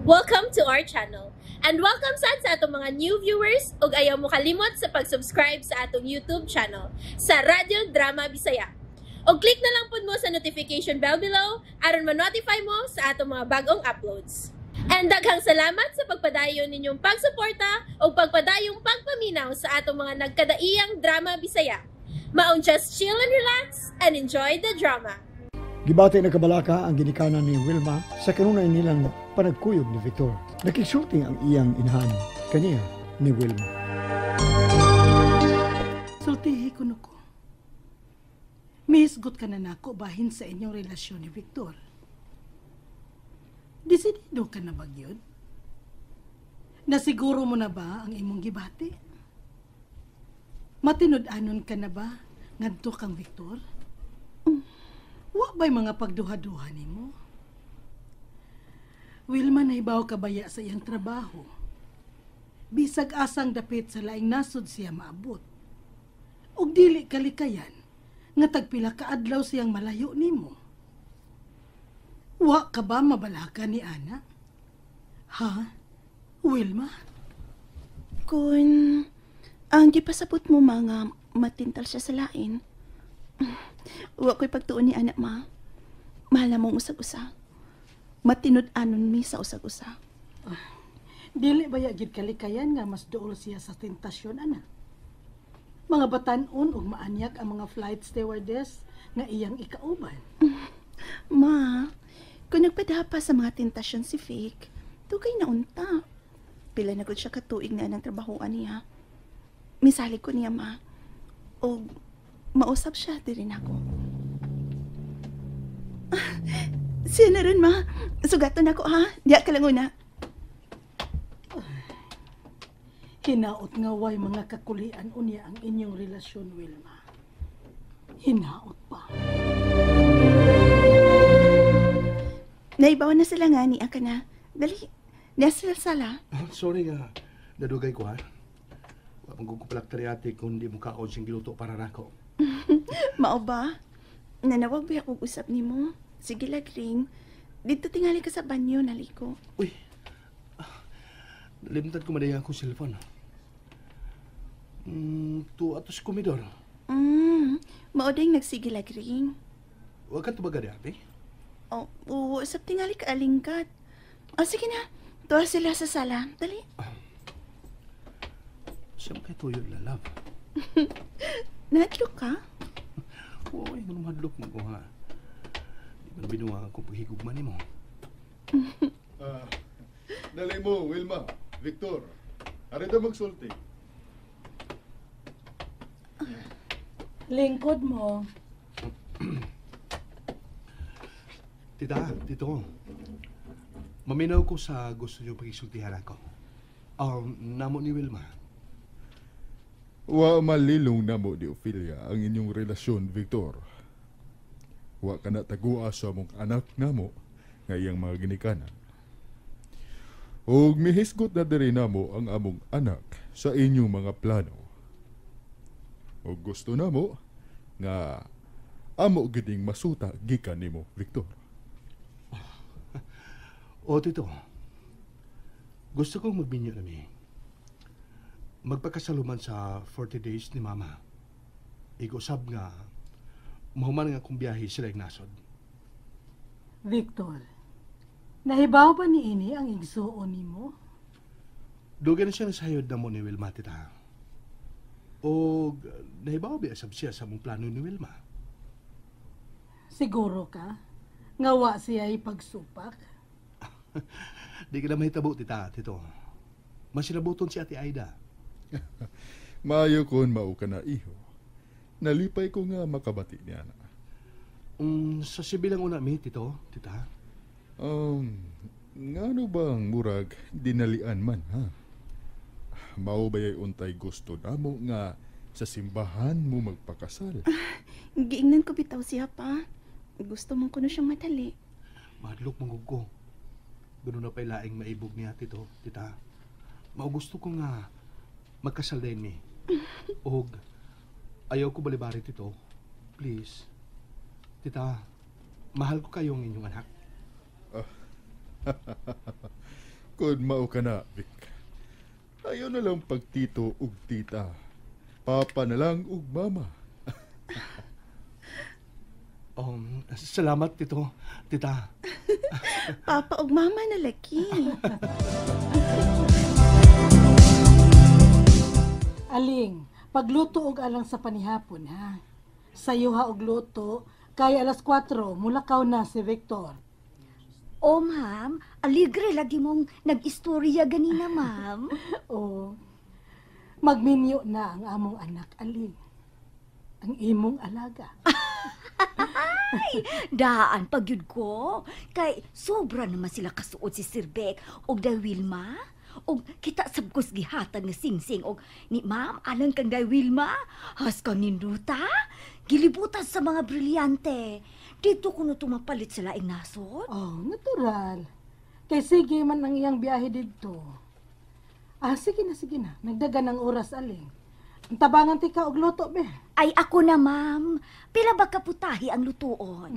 Welcome to our channel. And welcome sad sa atong mga new viewers ug ayaw mo kalimot sa pag-subscribe sa atong YouTube channel sa Radyo Drama Bisaya. Og click na lang pud mo sa notification bell below aron ma-notify mo sa atong mga bagong uploads. And daghang salamat sa pagpadayon ninyong pagsuporta ug pagpadayong pagpaminaw sa atong mga nagkadaiyang drama Bisaya. Maong just chill and relax and enjoy the drama. Gibati na kabalaka ang ginikanan ni Wilma sa kanunay nilang panagkuyog ni Victor. Nakigsulti ang iyang inahan kaniya ni Wilma. Sultihi ko ko. Mihisgot ka na nako bahin sa inyong relasyon ni Victor. Desidido ka na ba gyud? Nasiguro mo na ba ang imong gibati? Matinud-anon ka na ba ngadto kang Victor? Wa ba'y mga pagduha-duha nimo? Wilma, nahibaw ka baya sa iyang trabaho? Bisag asang dapit sa laing nasod siya maabot. Ug dili kalikayan nga tagpila ka adlaw siyang malayo nimo. Wa ka ba mabalaka ni ana? Ha? Wilma? Kung ang gipasabot mo mga matintal siya sa lain, wa ko'y pagtuon ni anak, ma. Mahal na mong usag-usa. Matinud-anon mi sa usag-usa. Dili ba ya gid kalikayan nga mas duol siya sa tentasyon, ana? Mga batan-on ug maanyak ang mga flight stewardess nga iyang ikauban. Ma, kung nagpadapa sa mga tentasyon si Vic, dugay na unta. Pila na gud siya katuig na ng trabahoan niya. Misalig ko niya, ma. O mausap siya diri nako. Siya na rin, ma. Sugaton ako, ha? Diya ka lang una. Hinaot nga way mga kakulian unya ang inyong relasyon, Wilma. Hinaot pa. Naibaw na sila nga ni ka na. Dali. Niya sila sala. Sorry nga, nadugay ko ha. Wa man ko kupalak ate kung di mo kaon siyang giluto para nako. Mao ba? Nanawag ba akong usap nimo? Sige lagring. Dito tingali ka sa banyo, naliko. Uy, nalimtan ko madaya akong cellphone. Tuwa to sa komedor. Mao ding nagsige lagring. Wa ka tubaga di ate? Oh, oo, usap tingali ka alingkat. Oh, sige na. Tuwa sila sa sala. Dali. Siyam kay tuyo la, love. Nahadlok ka? Uy, anong madlok mo ko ha? Di ba binuwa akong paghigugma nimo? Dali mo, Wilma, Victor. Arita magsulti. Lingkod mo. Tita, tito. Maminaw ko sa gusto niyo pagisultihan ako. Namo ni Wilma. Wa malilong namo di Ophelia ang inyong relasyon, Victor. Wa ka na tagua sa among anak namo nga iyang mga ginikanan. Ug mihisgot na diri namo ang among anak sa inyong mga plano. Ug gusto namo nga amo giding masuta gikan nimo, Victor. O, tito. Gusto kong magbinyo nami. Magpakasaluman sa 40 days ni Mama. Igusab nga, mahuman nga kung biyahe sila nasod. Victor, nahibaw ba ni ini ang igsuon nimo? Dugay na siya nasayod na mo ni Wilma, tita. O nahibaw ba sab siya sa mong plano ni Wilma? Siguro ka nga wa siya ipagsupak. Di ka na mahitabo, tita, tito. Masinabuton si Ate Aida. Maayo kon mao ka na, iho. Nalipay ko nga makabati niya na. Sa sibilang una mi, tito, tita. Ngano bang murag dinalian man, ha? Mao bayay untay gusto namo nga sa simbahan mo magpakasal. Giingnan ko bitaw siya pa. Gusto mong kuno siyang madali. Mahadlok mong ko. Ganoon na pa'y laing maibog niya, tito, tita. Mao gusto ko nga magkasal din mi. Og ayaw ko balibari, tito. Please. Tita, mahal ko kayong inyong anak. Kun mao ka na, Vic. Ayaw na lang pagtito ug tita. Papa na lang ug mama. Salamat, tito, tita. Papa ug mama na lagi. Aling, pagluto og alang sa panihapon ha. Sayo ha og luto, kay alas 4 mulakaw na si Victor. Oh, ma'am, aligre lagi mong nag-istorya ganina, ma'am. O, magminyo na ang among anak, Aling. Ang imong alaga. Daan pagyud ko. Kay sobra naman sila kasuod si Sir Beck og Day Wilma. Og kita sabkos gihatag nga singsing og ni ma'am alang kang Day Wilma. Has kang ninduta. Gilibutan sa mga brilyante. Dito kuno tumapalit sa laing nasod. Oh, natural. Kay sige man ang iyang biyahe didto. Ah, sige na, sige na. Nagdagan ang oras, Aling. Ang tabangan ti ka og luto, be. Ay ako na, ma'am. Pila ba kaputahi ang lutuon?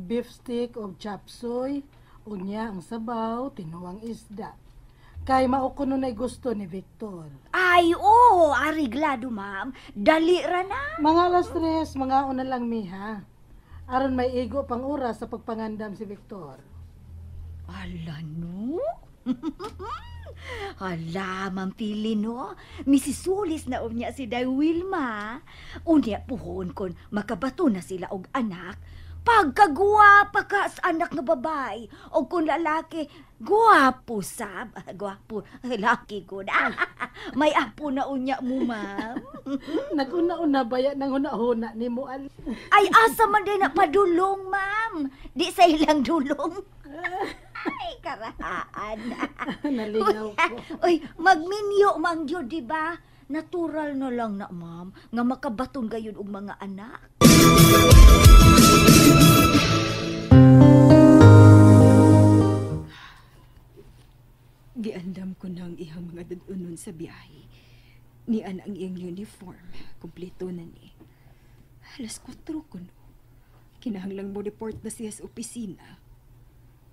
Beef steak o chop suey, unya ang sabaw, tinuang isda. Kay mao kuno na'y gusto ni Victor. Ay, oo, ariglado, ma'am. Dali ra na. Mga alas 3, mga una lang mi, ha? Aron may igo pang oras sa pagpangandam si Victor. Ala, no? Ala, Ma'am Pili, no? Misisulis na unya si Day Wilma. Unya puhon kon makabato na sila og anak. Pagkagwapa ka sa anak nga babay o kung lalaki, guwapo sab. Guwapo, laki gud. May apo na unya mo, ma'am. Naguna-una baya nang huna-huna ni mo, Al. Ay, asa man din na padulong, ma'am. Di sa ilang dulong. Ay, karahaan. Nalingaw ko. Uy, magminyo man gyud, di ba? Natural na lang na, ma'am, nga makabaton gayon og mga anak. Giandam ko na ang iyang mga dadunon sa biyahe. Nian ang iyang uniform. Kompleto na ni. Alas 4 ko no. Kinahanglang mo report na siya sa opisina.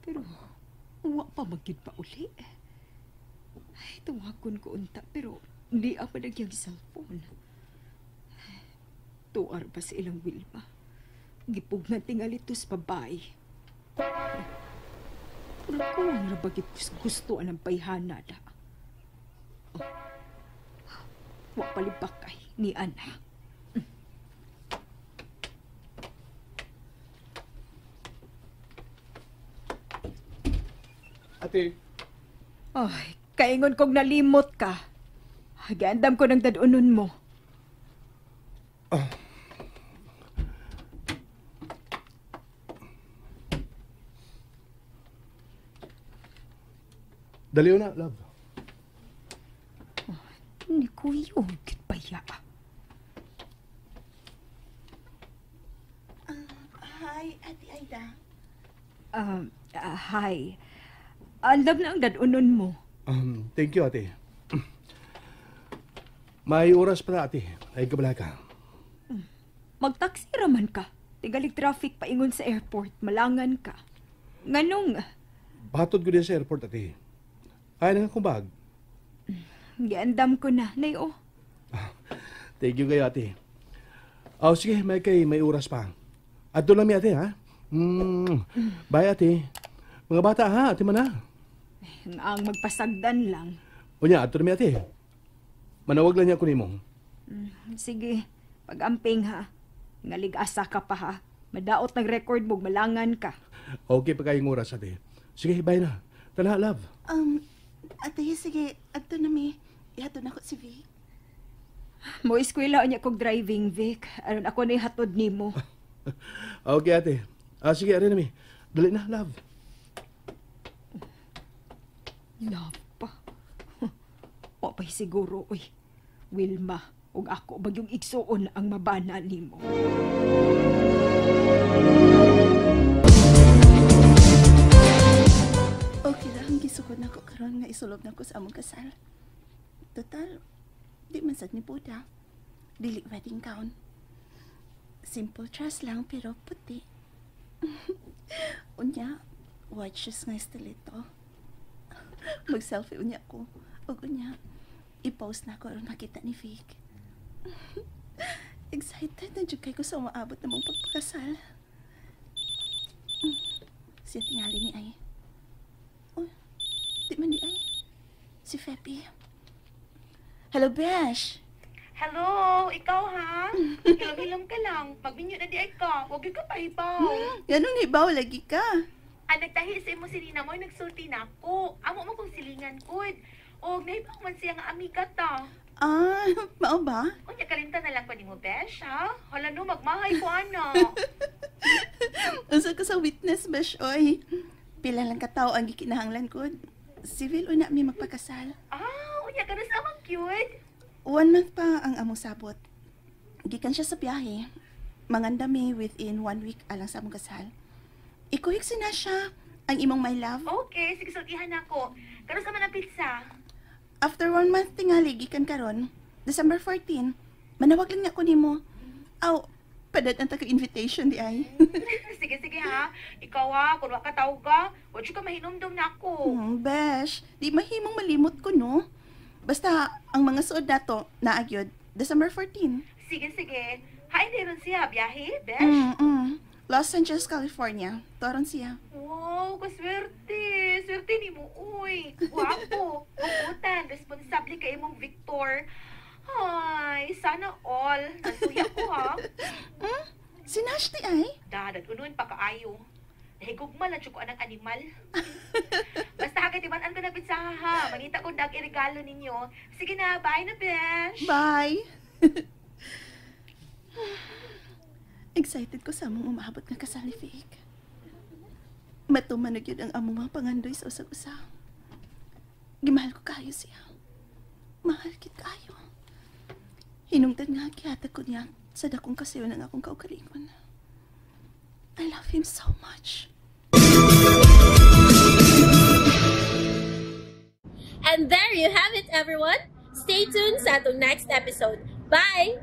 Pero, uwa pa magyud pa uli. Ay, tawagon ko unta pero di ako nagyang cellphone. Tuar ba sa ilang Wilma? Gipugnan tingali to sa babae. Pero kuwang rabagit gusto anang payhana da. Oh. Wa palibakay ni Ana. Ate. Ay, kaingon kong nalimot ka. Giandam ko ng dadunon mo. Oh. Daliw na, love. Oh, ni Kuya, baya. Hi, Ate Aida. Hi. Andam na ang dadunon mo. Thank you, ate. May oras pa na, ate. Ay, kabala ka. Magtaksi raman ka. Tigalig traffic paingon sa airport. Malangan ka. Nganong? Batod ko din sa airport, ate. Kaya na nga akong bag. Giandam ko na, nay oh. Thank you kayo, ate. Oh, sige, may kay may oras pa. Adto lang mi, ate, ha? Bye, ate. Mga bata, ha? Ate man, ha? Ang magpasagdan lang. Unya, adto na mi, ate. Manawag lang niya ko nimo. Sige, pag-amping, ha? Ngalig-asa ka pa, ha? Madaot ng record mo, malangan ka. Okay pa kayong oras, ate. Sige, bye na. Tala, love. Ate, sige, adto na mi. Ihatod na ko si Vic. Mo eskwela unya kog driving, Vic. Aron ako na ihatod nimo. Okay, ate. Sige, ari na mi. Dali na, love. Love pa. Wa pa'y siguro, uy. Wilma, ug ako bagyong igsuon ang mabana nimo. Okay ra, ang gisukod na ko karon nga isulob na ko sa among kasal. Total, di man sad ni Buda. Dili wedding gown. Simple dress lang pero puti. Unya, white shoes nga stiletto. Mag-selfie unya ko. Ug unya, i-post na ko aron makita ni Vic. Excited na jud kay ko sa umaabot namong pagpakasal. Siya tingali ni ay. Oh, di man di ay. Si Fepi. Hello, Besh. Hello, ikaw ha? Hilom-hilom ka lang. Magbinyo na di ay ka. Huwag ka pahibaw. Ganun hibaw, lagi ka. Ang nagtahi sa imo si Rina mo, nagsulti na ako. Amo mo kong silingan ko. O, nahibaw man siya nga amiga ta. Ah, mao ba? Unya, kalimtan na lang ko ni mo, Besh, ha? Hala no, magmahay ko, ano. Unsa ka sa witness, Besh, oy. Pila lang katao ang gikinahanglan ko. Civil una mi magpakasal. Ah, unya, kanus amang cute. 1 month pa ang among sabot. Gikan siya sa biyahe. Manganda mi within 1 week alang sa among kasal. Ikuyog si na siya ang imong my love. Okay, sige, sultihan ako. Kanus naman ang pizza? After 1 month tingali, gikan karon, December 14, manawag lang niya ko nimo. Aw, padad ang taga-invitation di ay. Sige, sige ha. Ikaw ha, kung wa ka tawag ka, wa ka mahinumdum na ako. Besh, di mahimong malimot ko, no? Basta, ang mga suod nato, naagyod, December 14. Sige, sige. Hain ron siya, biyahe, Besh? Los Angeles, California. Toron siya. Wow, kaswerte. Swerte ni mo, uy. Guwapo. Bukutan. Responsable kay imong Victor. Ay, sana all. Nasuya ko, ha? Si Nashti, ay? Dadag, unuin pa kaayo. Nahigugma lang ko anang animal. Basta hagay, timan-an ko na pizza, ha? Mangita ko dag irigalo ninyo. Sige na, bye na, Besh. Bye. Excited ko sa among umaabot nga kasal ni Vic. Matuman na gyud ang among mga pangandoy sa usag-usa. Gimahal ko kayo siya. Mahal kit kayo. Hinungdan nga gihatag ko niya sa dakong kasayo ng akong kaugalingon. I love him so much. And there you have it, everyone. Stay tuned sa atong next episode. Bye!